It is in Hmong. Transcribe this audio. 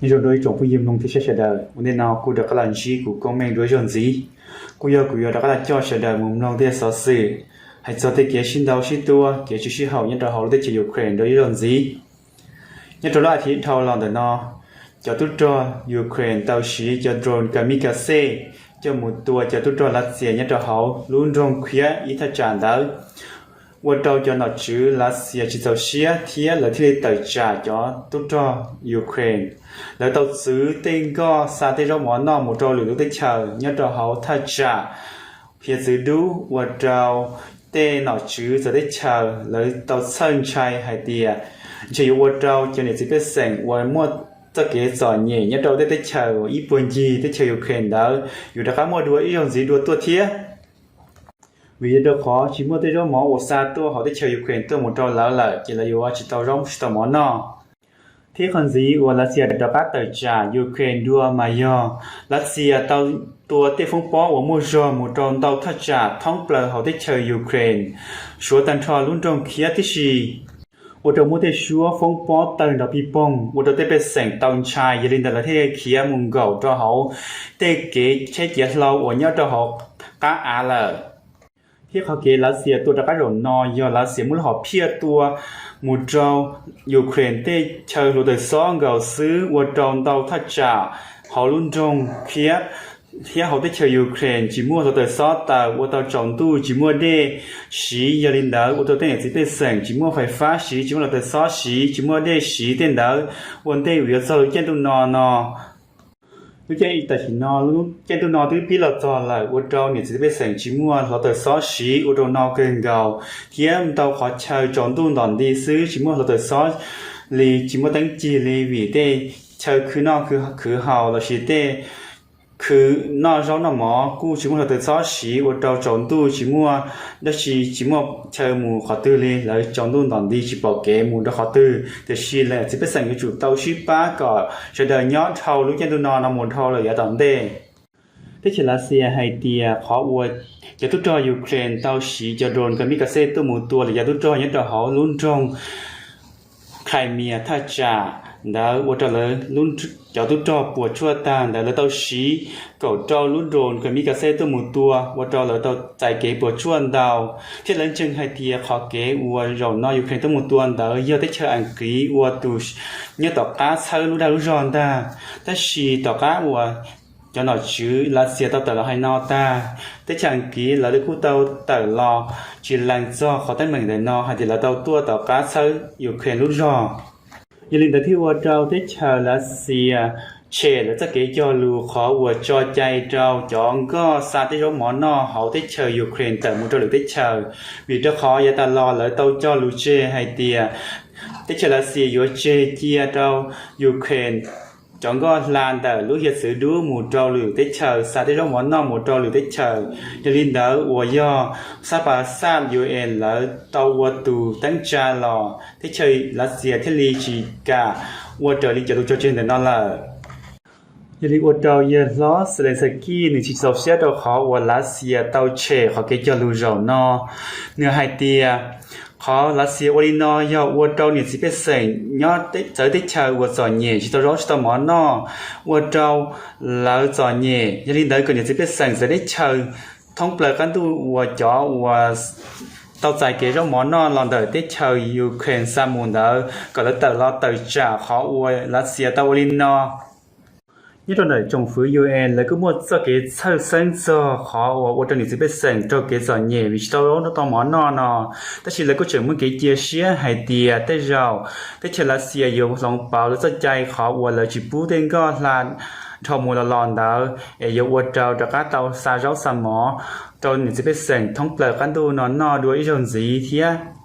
Nyob zoo rau ib tsoom phooj ywg mloog thiab saib sawv daws, ua ntej no kuj rov qab los ntsib kuv Koob Meej dua ib zaug ntxiv. Kuj yog kuv yuav rov qab los coj sawv daws mus mloog tej xov xwm hais txog tej kev sib ntaus sib tua, kev tsis sib haum nyob rau hauv lub teb chaws Ukraine dua ib zaug ntxiv. Nyob rau lub as thiv dhau los ntawm no, cov tub rog Ukraine tau siv cov drone kamikaze coj mus tua cov tub rog Lav Xias nyob rau hauv lub nroog Khiav ib thaj tsam ntawd, ua rau cov nom tswv Lav Xias tsis txaus siab thiab lawv thiaj li tawm tsam cov tub rog Ukraine. Lawv tau txwv tej nkoj xa tej zaub mov noj mus rau lwm lub teb chaws nyob rau hauv thaj tsam hiav txwv dub, ua rau tej nom tswv txawv teb chaws lawv tau txhawj ntshai hais tias ntshe yuav ua rau cov niam txiv pej xeem uas muaj txoj kev txom nyem nyob rau tej teb chaws ib puag ncig teb chaws Ukraine ntawd yuav rov qab muaj dua ib zaug ntxiv dua tuaj thiab. Vim yog rau qhov tsis muaj tej zaub mov uas xa tuaj hauv teb chaws Ukraine tuaj mus rau lawv lawm ces lawv yuav tsis tau zaub tsis tau mov noj. Thiab qhov ntxiv uas Lav Xias rov qab tawm tsam Ukraine dua mas yog Lav Xias tau tua tej foob pob uas muaj zog mus rau ntau thaj tsam thoob plaws hauv teb chaws Ukraine, suav tag nrho lub nroog Khiav tib si, ua rau muaj tej suab foob pob tawg nrov pig poog ua rau tej pej xeem tau ntshai, yog li ntawd lawv thiaj khiav mus nkaum rau hauv tej kev cheb ciav hlau uas nyob rau hauv qab av lawm. Thiab qhov kev Lav Xias tua rov qab zaum no yog Lav Xias muaj lub hom phiaj tua mus rau Ukraine tej chaw hluav taws xob nkaus xwb, ua rau ntau thaj tsam hauv lub nroog Khiav thiab hauv teb chaws Ukraine tsis muaj hluav taws xob taws, ua tau tsaus ntuj tsis muaj dej siv, yog li ntawd ua rau tej niam txiv pej xeem tsis muaj fais fab siv, tsis muaj hluav taws xob siv, tsis muaj dej siv tej ntawd ua ntej uas yuav txog lub caij ntuj no no. Lub caij tam sim no, lub caij ntuj no twb pib los txog lawm, ua rau niam txiv pej xeem tsis muaj hluav taws xob siv ua rau no kawg nkaus, thiab ntau qhov chaw tsaus ntuj ntom nti xwb tsis muaj hluav taws xob li, tsis muaj teeb cig li, vim tej chaw khwv noj khwv haus lossis tej khwv noj zaub noj mov kuj tsis muaj hluav taws xob siv, ua rau tsaus ntuj tsis muaj dab tsi, tsis muaj chaw mus qhov twg li, lawv tsaus ntuj ntom nti tsis pom kev mus rau qhov twg. Tiam sis niam txiv pej xeem yuav tsum tau sib pab kom sawv daws nyob dhau lub caij ntuj no no mus dhau lawm yav tom ntej. Teb chaws Lav Xias hais tias qhov uas cov tub rog Ukraine tau siv cov drone kamikaze tuaj mus tua lawv cov tub rog nyob rau hauv lub nroog Crimea thaj tsam ntawd ua rau lawv cov tub rog puas tsuaj tag ntawd, lawv tau siv kaum rau lub drone kamikaze tuaj mus tua ua rau lawv tau txais kev puas tsuaj ntau. Thiab lawv ntseeg hais tias qhov kev uas zaum no Ukraine tuaj mus tua ntawd yog teb chaws Askiv ua tus nyob tom qab txhawb lub dag lub zog ntag. Tab sis tom qab uas cov nom tswv Lav Xias tau tawm los hais no tag, teb chaws Askiv lawv kuj tau tawm los tsis lees txog qhov teeb meem ntawm no hais tias lawv tau tuaj tom qab txhawb Ukraine lub zog. Yog li ntawd thiaj ua rau teb chaws Lav Xias tshem lawv txoj kev cog lus qhov uas tso cai rau cov nkoj xa tej zaub mov noj hauv teb chaws Ukraine tawm mus rau lwm teb chaws, vim rau qhov yav tas los lawv tau cog lus tseg hais tias teb chaws Lav Xias yuav tseg cia rau Ukraine cov nkoj hla ntawm lub hiav txwv dub mus rau lwm teb chaws, xa tej zaub mov noj mus rau lwm teb chaws. Yog li ntawd uas yog xab pas xaj UN lawv tau ua tus teeb tsa los teb chaws Lav Xias thiaj li tsis kam ua raws li cov lus tso tseg ntawm no lawm. Yog li ua rau yawg hlob Zelensky nws tsis txaus siab rau qhov uas Lav Xias tau tshem qhov kev cog lus zaum no. Nws hais tias qhov Lav Xias ua li no yog ua rau niam txiv pej xeem nyob txawv teb chaws uas txom nyem tsis tau zaub tsis tau mov noj, ua rau lawv txom nyem. Yog li ntawd kom niam txiv pej xeem txawv teb chaws thoob plaws qab ntuj uas cov uas tau txais kev zaub mov noj los ntawm teb chaws Ukraine xa mus ntawd kom lawv tawm los tawm tsam qhov uas Lav Xias tau ua li no. Nyob rau ntawm tsoom fwv UN lawv kuj muaj txoj kev txhawj xeeb txog qhov uas ua rau niam txiv pej xeem raug kev txom nyem vim tsis tau zaub tau mov noj no, tab sis lawv kuj tseem muaj kev cia siab hais tias tej zaum teb chaws Lav Xias yuav hloov pauv lawv txoj cai qhov uas lawv tsis pub tej nkoj hla dhau mus los los ntawd es yuav ua rau rov qab tau xa zaub xa mov rau niam txiv pej xeem thoob plaws qab ntuj no noj dua ib zaug ntxiv thiab.